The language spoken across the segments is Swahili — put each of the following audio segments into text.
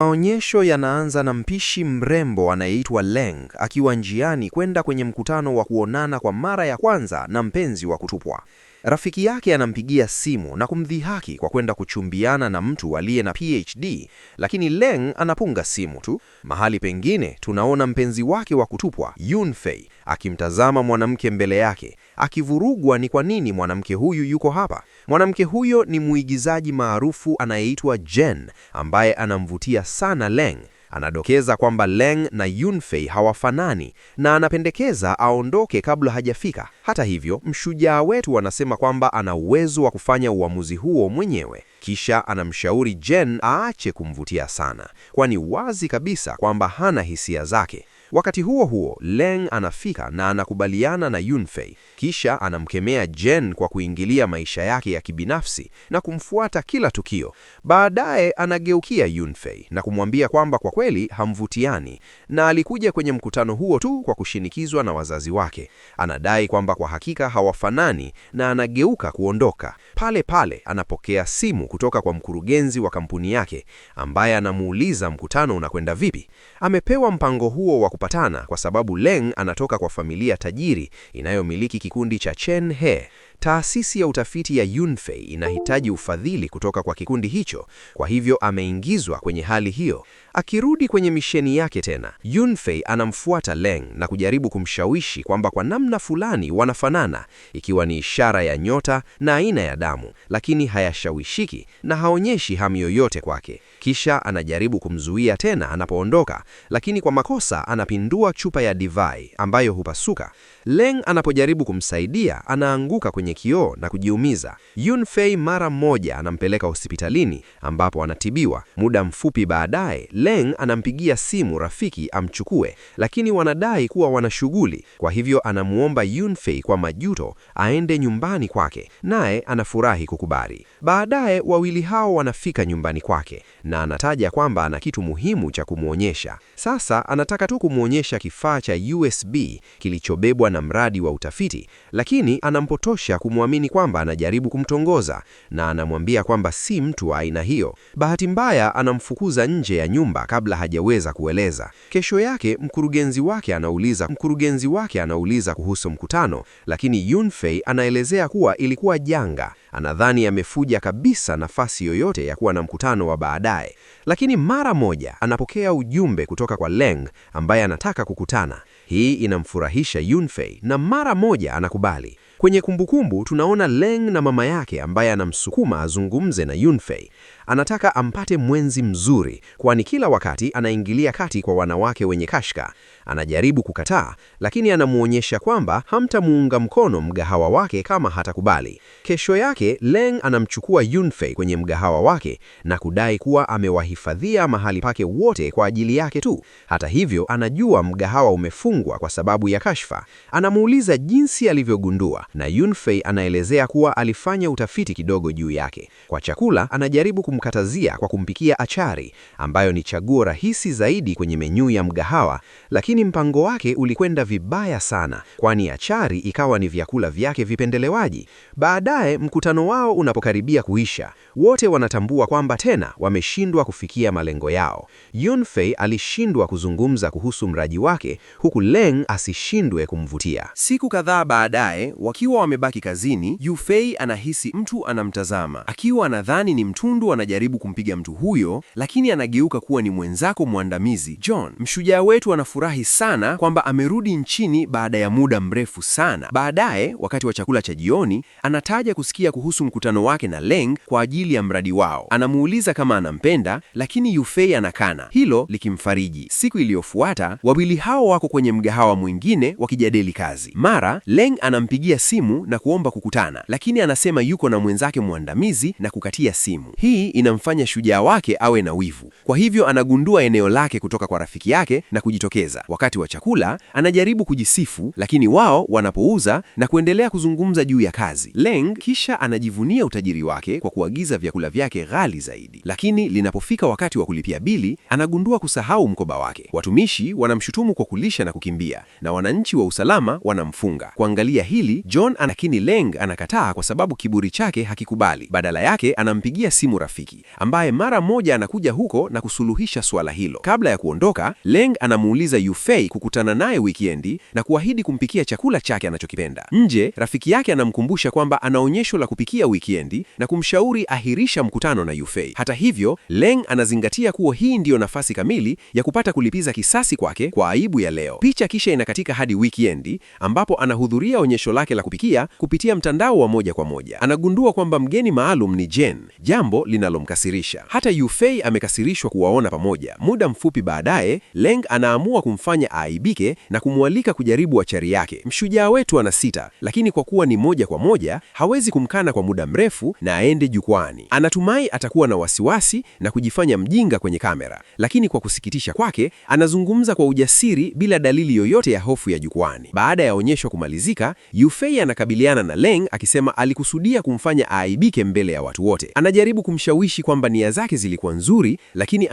Maonyesho yanaanza na mpishi mrembo anayeitwa Leng akiwa njiani kwenda kwenye mkutano wa kuonana kwa mara ya kwanza na mpenzi wa kutupwa. Rafiki yake anampigia simu na kumdhihaki kwa kwenda kuchumbiana na mtu aliye na PhD, lakini Leng anapunga simu tu. Mahali pengine tunaona mpenzi wake wa kutupwa Yunfei akimtazama mwanamke mbele yake, akivurugwa ni kwa nini mwanamke huyu yuko hapa. Mwanamke huyo ni muigizaji maarufu anayeitwa Jen ambaye anamvutia sana Leng. Anadokeza kwamba Leng na Yunfei hawafanani na anapendekeza aondoke kabla hajafika. Hata hivyo, mshujaa wetu anasema kwamba ana uwezo wa kufanya uamuzi huo mwenyewe. Kisha anamshauri Jen aache kumvutia sana, kwani wazi kabisa kwamba hana hisia zake. Wakati huo huo, Leng anafika na anakubaliana na Yunfei. Kisha anamkemea Jen kwa kuingilia maisha yake ya kibinafsi na kumfuata kila tukio. Baadaye anageukia Yunfei na kumwambia kwamba kwa kweli hamvutiani na alikuja kwenye mkutano huo tu kwa kushinikizwa na wazazi wake. Anadai kwamba kwa hakika hawafanani na anageuka kuondoka. Pale pale anapokea simu kutoka kwa mkurugenzi wa kampuni yake ambaye anamuuliza mkutano unakwenda vipi. Amepewa mpango huo wa kupatana kwa sababu Leng anatoka kwa familia tajiri inayomiliki kikundi cha Chen He. Taasisi ya utafiti ya Yunfei inahitaji ufadhili kutoka kwa kikundi hicho, kwa hivyo ameingizwa kwenye hali hiyo. Akirudi kwenye misheni yake tena, Yunfei anamfuata Leng na kujaribu kumshawishi kwamba kwa namna fulani wanafanana, ikiwa ni ishara ya nyota na aina ya damu, lakini hayashawishiki na haonyeshi hamu yoyote kwake. Kisha anajaribu kumzuia tena anapoondoka, lakini kwa makosa anapindua chupa ya divai ambayo hupasuka. Leng anapojaribu kumsaidia, anaanguka kwenye kioo na kujiumiza. Yunfei mara moja anampeleka hospitalini ambapo anatibiwa. Muda mfupi baadaye, Leng anampigia simu rafiki amchukue, lakini wanadai kuwa wana shughuli. Kwa hivyo anamuomba Yunfei kwa majuto aende nyumbani kwake, naye anafurahi kukubali. Baadaye wawili hao wanafika nyumbani kwake na anataja kwamba ana kitu muhimu cha kumwonyesha. Sasa anataka tu kumwonyesha kifaa cha USB kilichobebwa na mradi wa utafiti, lakini anampotosha kumwamini kwamba anajaribu kumtongoza na anamwambia kwamba si mtu wa aina hiyo. Bahati mbaya anamfukuza nje ya nyumba kabla hajaweza kueleza. Kesho yake mkurugenzi wake anauliza kuhusu mkutano, lakini Yunfei anaelezea kuwa ilikuwa janga. Anadhani amefuja kabisa nafasi yoyote ya kuwa na mkutano wa baadaye, lakini mara moja anapokea ujumbe kutoka kwa Leng ambaye anataka kukutana. Hii inamfurahisha Yunfei na mara moja anakubali. Kwenye kumbukumbu tunaona Leng na mama yake ambaye anamsukuma azungumze na Yunfei. Anataka ampate mwenzi mzuri, kwani kila wakati anaingilia kati kwa wanawake wenye kashka. Anajaribu kukataa, lakini anamuonyesha kwamba hamtamuunga mkono mgahawa wake kama hatakubali. Kesho yake Leng anamchukua Yunfei kwenye mgahawa wake na kudai kuwa amewahifadhia mahali pake wote kwa ajili yake tu. Hata hivyo, anajua mgahawa umefungwa kwa sababu ya kashfa. Anamuuliza jinsi alivyogundua na Yunfei anaelezea kuwa alifanya utafiti kidogo juu yake. Kwa chakula, anajaribu kumkatazia kwa kumpikia achari ambayo ni chaguo rahisi zaidi kwenye menyu ya mgahawa, lakini mpango wake ulikwenda vibaya sana, kwani achari ikawa ni vyakula vyake vipendelewaji. Baadaye mkutano wao unapokaribia kuisha, wote wanatambua kwamba tena wameshindwa kufikia malengo yao. Yunfei alishindwa kuzungumza kuhusu mradi wake, huku Leng asishindwe kumvutia. Siku kadhaa baadaye, wakiwa wamebaki kazini, Yufei anahisi mtu anamtazama. Akiwa anadhani ni mtundu anajaribu kumpiga mtu huyo, lakini anageuka kuwa ni mwenzako mwandamizi John. Mshujaa wetu anafurahi sana kwamba amerudi nchini baada ya muda mrefu sana. Baadaye, wakati wa chakula cha jioni, anataja kusikia kuhusu mkutano wake na Leng kwa ajili ya mradi wao. Anamuuliza kama anampenda, lakini Yufei anakana, hilo likimfariji. Siku iliyofuata, wawili hao wako kwenye mgahawa mwingine wakijadili kazi. Mara Leng anampigia simu na kuomba kukutana, lakini anasema yuko na mwenzake mwandamizi na kukatia simu. Hii inamfanya shujaa wake awe na wivu. Kwa hivyo anagundua eneo lake kutoka kwa rafiki yake na kujitokeza. Wakati wa chakula anajaribu kujisifu, lakini wao wanapouza na kuendelea kuzungumza juu ya kazi. Leng kisha anajivunia utajiri wake kwa kuagiza vyakula vyake ghali zaidi, lakini linapofika wakati wa kulipia bili anagundua kusahau mkoba wake. Watumishi wanamshutumu kwa kulisha na kukimbia, na wananchi wa usalama wanamfunga. Kuangalia hili John, lakini Leng anakataa kwa sababu kiburi chake hakikubali. Badala yake anampigia simu rafiki rafiki, ambaye mara moja anakuja huko na kusuluhisha suala hilo. Kabla ya kuondoka, Leng anamuuliza Yufei kukutana naye wikendi na kuahidi kumpikia chakula chake anachokipenda. Nje, rafiki yake anamkumbusha kwamba ana onyesho la kupikia wikendi na kumshauri ahirisha mkutano na Yufei. Hata hivyo, Leng anazingatia kuwa hii ndiyo nafasi kamili ya kupata kulipiza kisasi kwake kwa aibu ya leo. Picha kisha inakatika hadi wikendi ambapo anahudhuria onyesho lake la kupikia kupitia mtandao wa moja kwa moja. Anagundua kwamba mgeni maalum ni Jen, jambo linalomkasirisha. Hata Yufei amekasirishwa kuwaona pamoja. Muda mfupi baadaye, Leng anaamua kumfanya aaibike na kumwalika kujaribu achari yake. Mshujaa wetu anasita, lakini kwa kuwa ni moja kwa moja, hawezi kumkana kwa muda mrefu na aende jukwaani. Anatumai atakuwa na wasiwasi na kujifanya mjinga kwenye kamera, lakini kwa kusikitisha kwake, anazungumza kwa ujasiri bila dalili yoyote ya hofu ya jukwaani. Baada ya onyesho kumalizika, Yufei anakabiliana na Leng akisema alikusudia kumfanya aaibike mbele ya watu wote. Anajaribu kumshawishi kwamba nia zake zilikuwa nzuri, lakini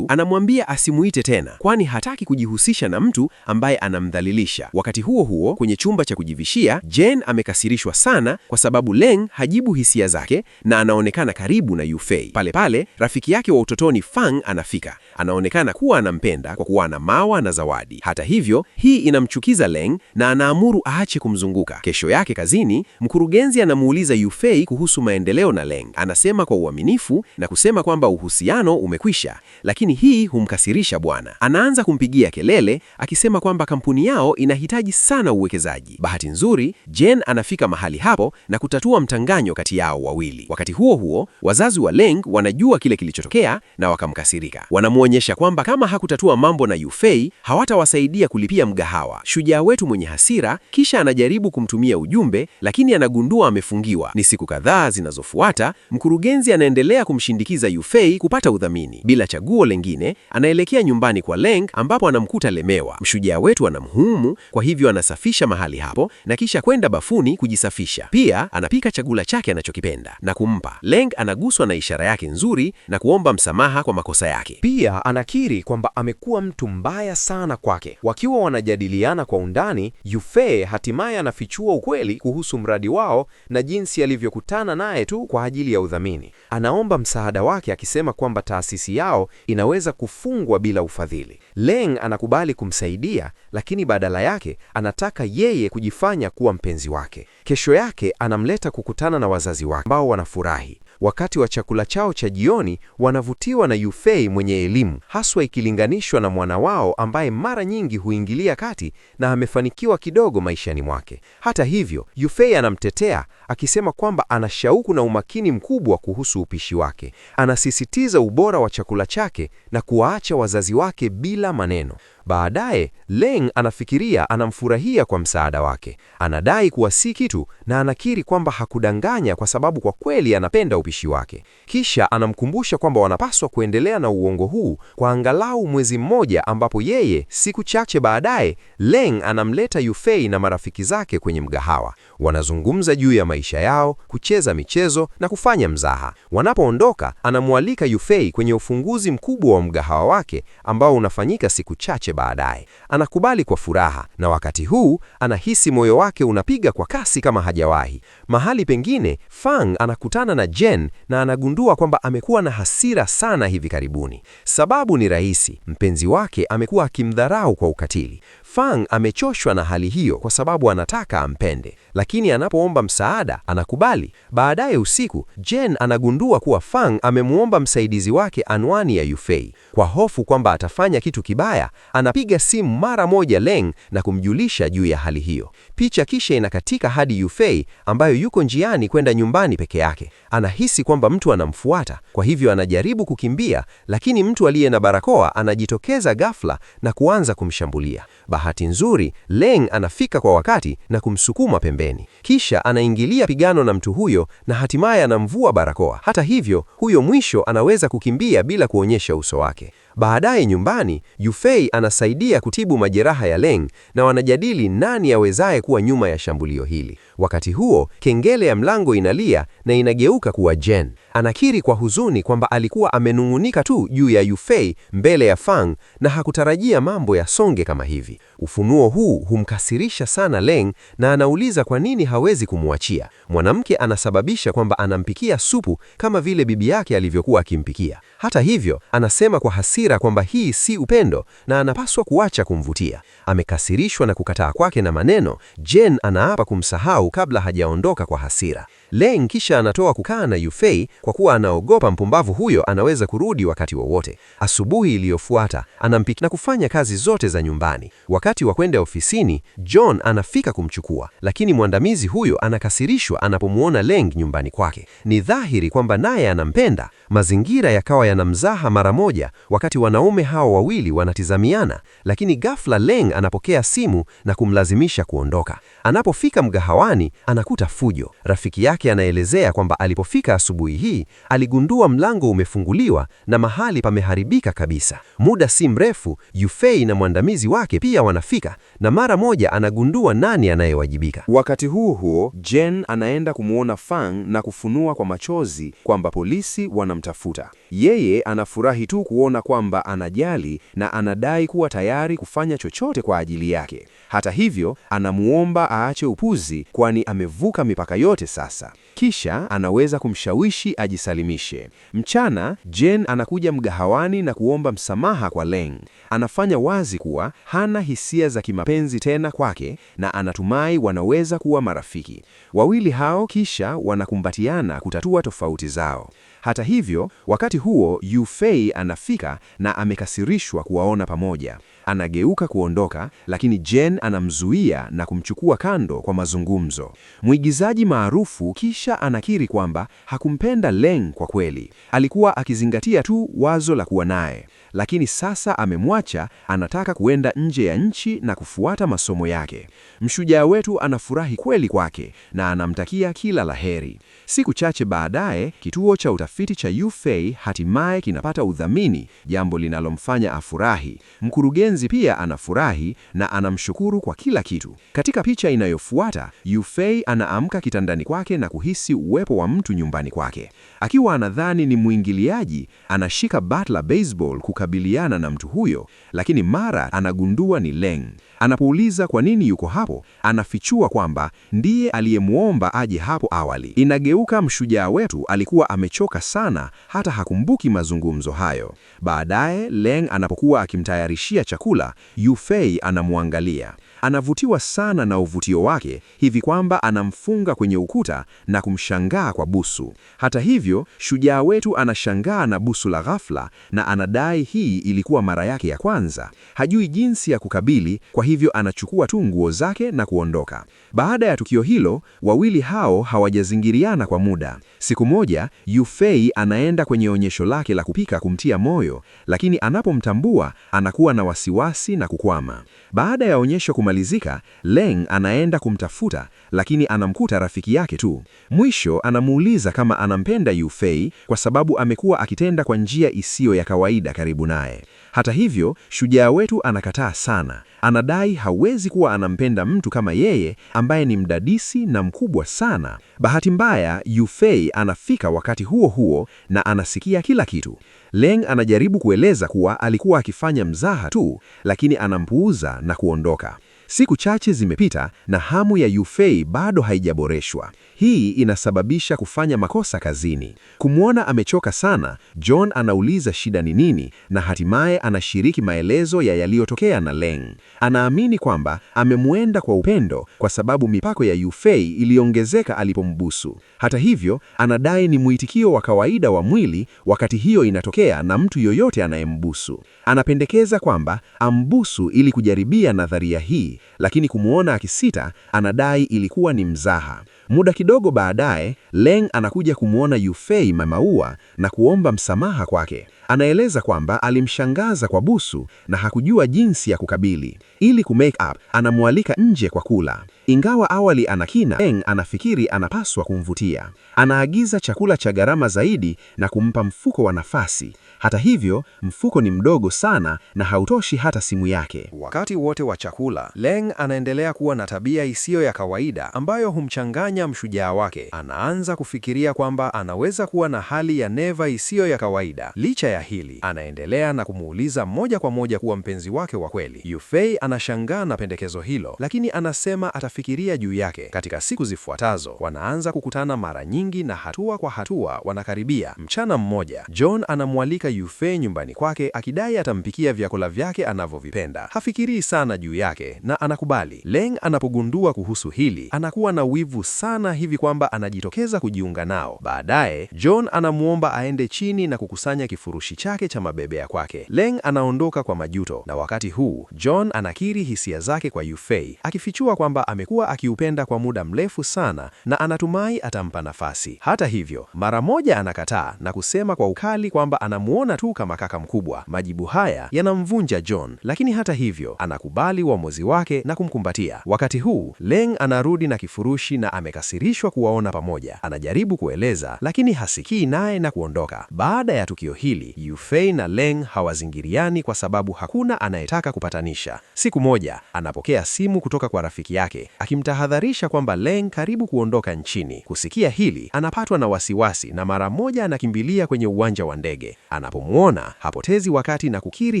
anamwambia asimuite tena, kwani hataki kujihusisha na mtu ambaye anamdhalilisha. Wakati huo huo, kwenye chumba cha kujivishia, Jen amekasirishwa sana kwa sababu Leng hajibu hisia zake na anaonekana karibu na Yufei. Pale pale, rafiki yake wa utotoni Fang anafika. Anaonekana kuwa anampenda kwa kuwa ana mawa na zawadi. Hata hivyo, hii inamchukiza Leng na anaamuru aache kumzunguka. Kesho yake kazini, mkurugenzi anamuuliza Yufei kuhusu maendeleo na Leng. Anasema kwa uaminifu na kusema kwamba uhusiano umekwisha, lakini hii humkasirisha bwana. Anaanza kumpigia kelele akisema kwamba kampuni yao inahitaji sana uwekezaji. Bahati nzuri, Jen anafika mahali hapo na kutatua mtanganyo kati yao wawili. Wakati huo huo, wazazi wa Leng wanajua kile kilichotokea na wakamkasirika. Wanamuonyesha kwamba kama hakutatua mambo na Yufei, hawatawasaidia kulipia mgahawa. Shujaa wetu mwenye hasira kisha anajaribu kumtumia ujumbe, lakini anagundua amefungiwa. Ni siku kadhaa zinazofuata, mkurugenzi anaendelea kumshindikiza Yufei kupata udhamini. Bila chaguo lengine, anaelekea nyumbani kwa Leng ambapo anamkuta lemewa. Mshujaa wetu anamhumu, kwa hivyo anasafisha mahali hapo na kisha kwenda bafuni kujisafisha. Pia anapika chakula chake anachokipenda na kumpa. Leng anaguswa na ishara yake nzuri na kuomba msamaha kwa makosa yake. Pia anakiri kwamba amekuwa mtu mbaya sana kwake. Wakiwa wanajadiliana kwa undani, Yufei hatimaye anafichua ukweli kuhusu mradi wao na jinsi alivyokutana naye tu kwa ajili ya udhamini. Anaomba msaada wake akisema kwamba taasisi yao inaweza kufungwa bila ufadhili. Leng anakubali kumsaidia, lakini badala yake anataka yeye kujifanya kuwa mpenzi wake. Kesho yake anamleta kukutana na wazazi wake ambao wanafurahi. Wakati wa chakula chao cha jioni, wanavutiwa na Yufei mwenye elimu, haswa ikilinganishwa na mwana wao ambaye mara nyingi huingilia kati na amefanikiwa kidogo maishani mwake. Hata hivyo, Yufei anamtetea akisema kwamba ana shauku na umakini mkubwa kuhusu upishi wake. Anasisitiza ubora wa chakula chake na kuwaacha wazazi wake bila maneno. Baadaye, Leng anafikiria anamfurahia kwa msaada wake. Anadai kuwa si kitu na anakiri kwamba hakudanganya kwa sababu kwa kweli anapenda upishi wake. Kisha anamkumbusha kwamba wanapaswa kuendelea na uongo huu kwa angalau mwezi mmoja, ambapo yeye siku chache baadaye Leng anamleta Yufei na marafiki zake kwenye mgahawa. Wanazungumza juu ya maisha yao, kucheza michezo na kufanya mzaha. Wanapoondoka, anamwalika Yufei kwenye ufunguzi mkubwa wa mgahawa wake ambao unafanyika siku chache baadaye. Anakubali kwa furaha na wakati huu anahisi moyo wake unapiga kwa kasi kama hajawahi. Mahali pengine, Fang anakutana na Jen na anagundua kwamba amekuwa na hasira sana hivi karibuni. Sababu ni rahisi, mpenzi wake amekuwa akimdharau kwa ukatili. Fang amechoshwa na hali hiyo kwa sababu anataka ampende, lakini anapoomba msaada anakubali. Baadaye usiku, Jen anagundua kuwa Fang amemwomba msaidizi wake anwani ya Yufei. Kwa hofu kwamba atafanya kitu kibaya, anapiga simu mara moja Leng na kumjulisha juu ya hali hiyo. Picha kisha inakatika hadi Yufei ambayo yuko njiani kwenda nyumbani peke yake. Anahisi kwamba mtu anamfuata, kwa hivyo anajaribu kukimbia, lakini mtu aliye na barakoa anajitokeza ghafla na kuanza kumshambulia. Bahati nzuri, Leng anafika kwa wakati na kumsukuma pembeni. Kisha anaingilia pigano na mtu huyo na hatimaye anamvua barakoa. Hata hivyo, huyo mwisho anaweza kukimbia bila kuonyesha uso wake. Baadaye nyumbani, Yufei anasaidia kutibu majeraha ya Leng na wanajadili nani awezaye kuwa nyuma ya shambulio hili. Wakati huo, kengele ya mlango inalia na inageuka kuwa Jen. Anakiri kwa huzuni kwamba alikuwa amenung'unika tu juu ya Yufei mbele ya Fang na hakutarajia mambo yasonge kama hivi. Ufunuo huu humkasirisha sana Leng na anauliza kwa nini hawezi kumwachia. Mwanamke anasababisha kwamba anampikia supu kama vile bibi yake alivyokuwa akimpikia. Hata hivyo, anasema kwa hasira kwamba hii si upendo na anapaswa kuacha kumvutia. Amekasirishwa na kukataa kwake na maneno, Jen anaapa kumsahau kabla hajaondoka kwa hasira. Leng kisha anatoa kukaa na Yufei kwa kuwa anaogopa mpumbavu huyo anaweza kurudi wakati wowote. Asubuhi iliyofuata anampika na kufanya kazi zote za nyumbani. Wakati wa kwenda ofisini, John anafika kumchukua, lakini mwandamizi huyo anakasirishwa anapomuona Leng nyumbani kwake. Ni dhahiri kwamba naye anampenda. Mazingira yakawa yanamzaha mara moja wakati wanaume hao wawili wanatizamiana, lakini ghafla Leng anapokea simu na kumlazimisha kuondoka. Anapofika mgahawani, anakuta fujo. Rafiki yake anaelezea kwamba alipofika asubuhi hii aligundua mlango umefunguliwa na mahali pameharibika kabisa. Muda si mrefu, Yufei na mwandamizi wake pia wanafika na mara moja anagundua nani anayewajibika. Wakati huo huo, Jen anaenda kumwona Fang na kufunua kwa machozi kwamba polisi wanamtafuta. Yeye anafurahi tu kuona kwamba anajali na anadai kuwa tayari kufanya chochote kwa ajili yake. Hata hivyo, anamuomba aache upuzi kwani amevuka mipaka yote sasa. Kisha anaweza kumshawishi ajisalimishe. Mchana, Jen anakuja mgahawani na kuomba msamaha kwa Leng. Anafanya wazi kuwa hana hisia za kimapenzi tena kwake na anatumai wanaweza kuwa marafiki. Wawili hao kisha wanakumbatiana kutatua tofauti zao. Hata hivyo, wakati huo Yufei anafika na amekasirishwa kuwaona pamoja. Anageuka kuondoka, lakini Jen anamzuia na kumchukua kando kwa mazungumzo. Mwigizaji maarufu kisha anakiri kwamba hakumpenda Leng kwa kweli. Alikuwa akizingatia tu wazo la kuwa naye, lakini sasa amemwacha, anataka kuenda nje ya nchi na kufuata masomo yake. Mshujaa wetu anafurahi kweli kwake na anamtakia kila laheri. Siku chache baadaye, kituo cha utafiti cha Yufei hatimaye kinapata udhamini, jambo linalomfanya afurahi. Mkurugenzi pia anafurahi na anamshukuru kwa kila kitu. Katika picha inayofuata, Yufei anaamka kitandani kwake na kuhisi uwepo wa mtu nyumbani kwake. Akiwa anadhani ni mwingiliaji, anashika bat la baseball kukabiliana na mtu huyo, lakini mara anagundua ni Leng. Anapouliza kwa nini yuko hapo, anafichua kwamba ndiye aliyemwomba aje hapo awali. Inageuka mshujaa wetu alikuwa amechoka sana, hata hakumbuki mazungumzo hayo. Baadaye Leng anapokuwa akimtayarishia chakula, Yufei anamwangalia. Anavutiwa sana na uvutio wake hivi kwamba anamfunga kwenye ukuta na kumshangaa kwa busu. Hata hivyo, shujaa wetu anashangaa na busu la ghafla na anadai hii ilikuwa mara yake ya kwanza. Hajui jinsi ya kukabili, kwa hivyo anachukua tu nguo zake na kuondoka. Baada ya tukio hilo, wawili hao hawajazingiriana kwa muda. Siku moja, Yufei anaenda kwenye onyesho lake la kupika kumtia moyo, lakini anapomtambua anakuwa na wasiwasi na kukwama. Baada ya onyesho kumalizika, Leng anaenda kumtafuta, lakini anamkuta rafiki yake tu. Mwisho anamuuliza kama anampenda Yufei kwa sababu amekuwa akitenda kwa njia isiyo ya kawaida karibu naye. Hata hivyo, shujaa wetu anakataa sana. Anadai hawezi kuwa anampenda mtu kama yeye ambaye ni mdadisi na mkubwa sana. Bahati mbaya, Yufei anafika wakati huo huo na anasikia kila kitu. Leng anajaribu kueleza kuwa alikuwa akifanya mzaha tu, lakini anampuuza na kuondoka. Siku chache zimepita na hamu ya Yufei bado haijaboreshwa. Hii inasababisha kufanya makosa kazini. Kumwona amechoka sana, John anauliza shida ni nini na hatimaye anashiriki maelezo ya yaliyotokea na Leng. Anaamini kwamba amemwenda kwa upendo kwa sababu mipako ya Yufei iliongezeka alipombusu. Hata hivyo, anadai ni mwitikio wa kawaida wa mwili wakati hiyo inatokea na mtu yoyote anayembusu. Anapendekeza kwamba ambusu ili kujaribia nadharia hii, lakini kumwona akisita, anadai ilikuwa ni mzaha. Muda kidogo baadaye, Leng anakuja kumwona Yufei mamaua na kuomba msamaha kwake. Anaeleza kwamba alimshangaza kwa busu na hakujua jinsi ya kukabili. Ili ku make up, anamwalika nje kwa kula. Ingawa awali anakina, Leng anafikiri anapaswa kumvutia. Anaagiza chakula cha gharama zaidi na kumpa mfuko wa nafasi. Hata hivyo, mfuko ni mdogo sana na hautoshi hata simu yake. Wakati wote wa chakula, Leng anaendelea kuwa na tabia isiyo ya kawaida ambayo humchanganya mshujaa wake. Anaanza kufikiria kwamba anaweza kuwa na hali ya neva isiyo ya kawaida. Licha ya hili, anaendelea na kumuuliza moja kwa moja kuwa mpenzi wake wa kweli. Yufei anashangaa na pendekezo hilo, lakini anasema atafikiria juu yake. Katika siku zifuatazo, wanaanza kukutana mara nyingi na hatua kwa hatua wanakaribia. Mchana mmoja, John anamwalika Yufei nyumbani kwake akidai atampikia vyakula vyake anavyovipenda. Hafikirii sana juu yake na anakubali. Leng anapogundua kuhusu hili, anakuwa na wivu sana hivi kwamba anajitokeza kujiunga nao. Baadaye, John anamuomba aende chini na kukusanya kifurushi chake cha mabebea kwake. Leng anaondoka kwa majuto, na wakati huu John anakiri hisia zake kwa Yufei, akifichua kwamba amekuwa akiupenda kwa muda mrefu sana na anatumai atampa nafasi. Hata hivyo, mara moja anakataa na kusema kwa ukali kwamba anamuona tu kama kaka mkubwa. Majibu haya yanamvunja John, lakini hata hivyo anakubali uamuzi wake na kumkumbatia. Wakati huu Leng anarudi na kifurushi na amekasirishwa kuwaona pamoja. Anajaribu kueleza lakini hasikii naye na kuondoka. Baada ya tukio hili, Yufei na Leng hawazingiriani kwa sababu hakuna anayetaka kupatanisha. Siku moja anapokea simu kutoka kwa rafiki yake akimtahadharisha kwamba Leng karibu kuondoka nchini. Kusikia hili, anapatwa na wasiwasi na mara moja anakimbilia kwenye uwanja wa ndege. Anapomwona hapotezi wakati na kukiri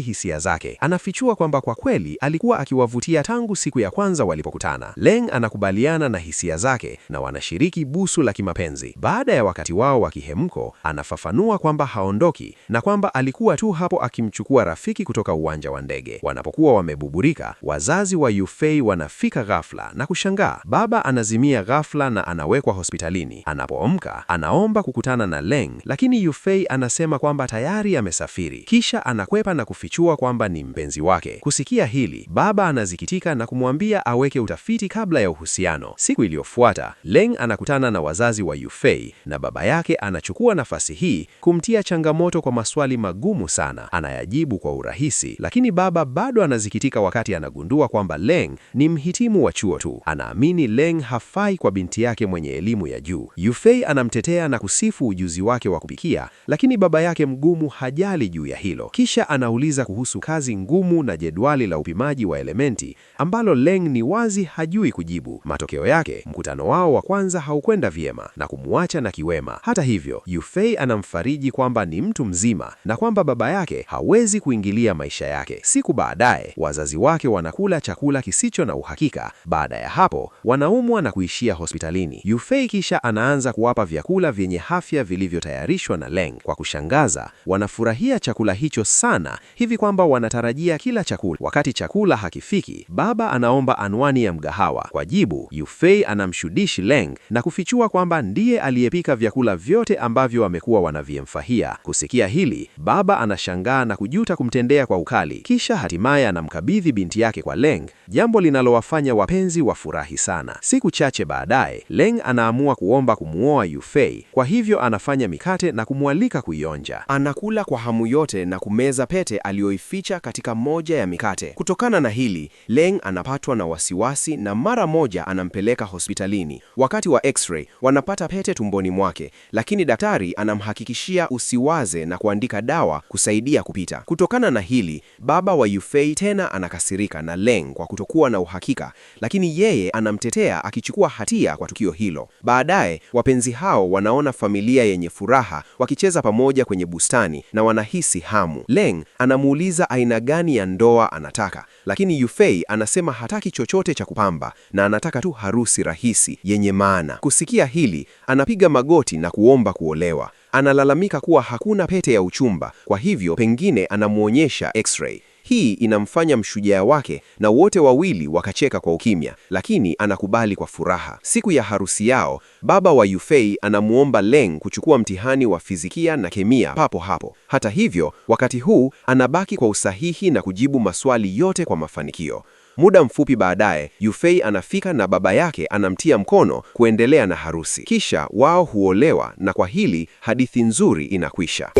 hisia zake. Anafichua kwamba kwa kweli alikuwa akiwavutia tangu siku ya kwanza walipokutana. Leng anakubaliana na hisia zake na wanashiriki busu la kimapenzi. Baada ya wakati wao wa kihemko, anafafanua kwamba haondoki na kwamba alikuwa tu hapo akimchukua rafiki kutoka uwanja wa ndege. Wanapokuwa wamebuburika, wazazi wa Yufei wanafika ghafla na kushangaa. Baba anazimia ghafla na anawekwa hospitalini. Anapoamka, anaomba kukutana na Leng, lakini Yufei anasema kwamba tayari amesafiri. Kisha anakwepa na kufichua kwamba ni mpenzi wake. Kusikia hili, baba anazikitika na kumwambia aweke utafiti kabla ya uhusiano. Siku iliyofuata, Leng anakutana na wazazi wa Yufei na baba yake anachukua nafasi hii kumtia changamoto kwa maswali magumu sana. Anayajibu kwa urahisi, lakini baba bado anazikitika wakati anagundua kwamba Leng ni mhitimu wa chuo tu. Anaamini Leng hafai kwa binti yake mwenye elimu ya juu. Yufei anamtetea na kusifu ujuzi wake wa kupikia, lakini baba yake mgumu hajali juu ya hilo. Kisha anauliza kuhusu kazi ngumu na jedwali la upimaji wa elementi ambalo Leng ni wazi hajui kujibu. Matokeo yake, mkutano wao wa kwanza haukwenda vyema na kumwacha na kiwema. Hata hivyo, Yufei anamfariji kwamba ni mtu mzima na kwamba baba yake hawezi kuingilia maisha yake. Siku baadaye, wazazi wake wanakula chakula kisicho na uhakika. Baada ya hapo, wanaumwa na kuishia hospitalini. Yufei kisha anaanza kuwapa vyakula vyenye afya vilivyotayarishwa na Leng. Kwa kushangaza, wanafurahia chakula hicho sana hivi kwamba wanatarajia kila chakula. Wakati chakula hakifiki, baba anaomba anwani ya mgahawa. Kwa jibu, Yufei anamshudishi Leng na kufichua kwamba ndiye aliyepika vyakula vyote ambavyo wamekuwa wanaviemfahia. Kusikia hili, baba anashangaa na kujuta kumtendea kwa ukali. Kisha hatimaye anamkabidhi binti yake kwa Leng, jambo linalowafanya wapenzi wafurahi sana. Siku chache baadaye, Leng anaamua kuomba kumuoa Yufei. Kwa hivyo anafanya mikate na kumwalika kuionja. Anakula kwa hamu yote na kumeza pete aliyoificha katika moja ya mikate. Kutokana na hili, Leng anapatwa na wasiwasi na mara moja anampeleka hospitalini. Wakati wa x-ray, wanapata pete tumboni mwake, lakini daktari anamhakikishia usiwaze na kuandika dawa kusaidia kupita. Kutokana na hili, baba wa Yufei tena anakasirika na Leng kwa kutokuwa na uhakika, lakini yeye anamtetea akichukua hatia kwa tukio hilo. Baadaye, wapenzi hao wanaona familia yenye furaha wakicheza pamoja kwenye bustani na wanahisi hamu. Leng anamuuliza aina gani ya ndoa anataka, lakini Yufei anasema hataki chochote cha kupamba na anataka tu harusi rahisi yenye maana. Kusikia hili, anapiga magoti na kuomba kuolewa. Analalamika kuwa hakuna pete ya uchumba, kwa hivyo pengine anamwonyesha x-ray. Hii inamfanya mshujaa wake na wote wawili wakacheka kwa ukimya, lakini anakubali kwa furaha. Siku ya harusi yao, baba wa Yufei anamuomba Leng kuchukua mtihani wa fizikia na kemia papo hapo. Hata hivyo, wakati huu anabaki kwa usahihi na kujibu maswali yote kwa mafanikio. Muda mfupi baadaye, Yufei anafika na baba yake anamtia mkono kuendelea na harusi. Kisha wao huolewa na kwa hili hadithi nzuri inakwisha.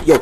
Yo,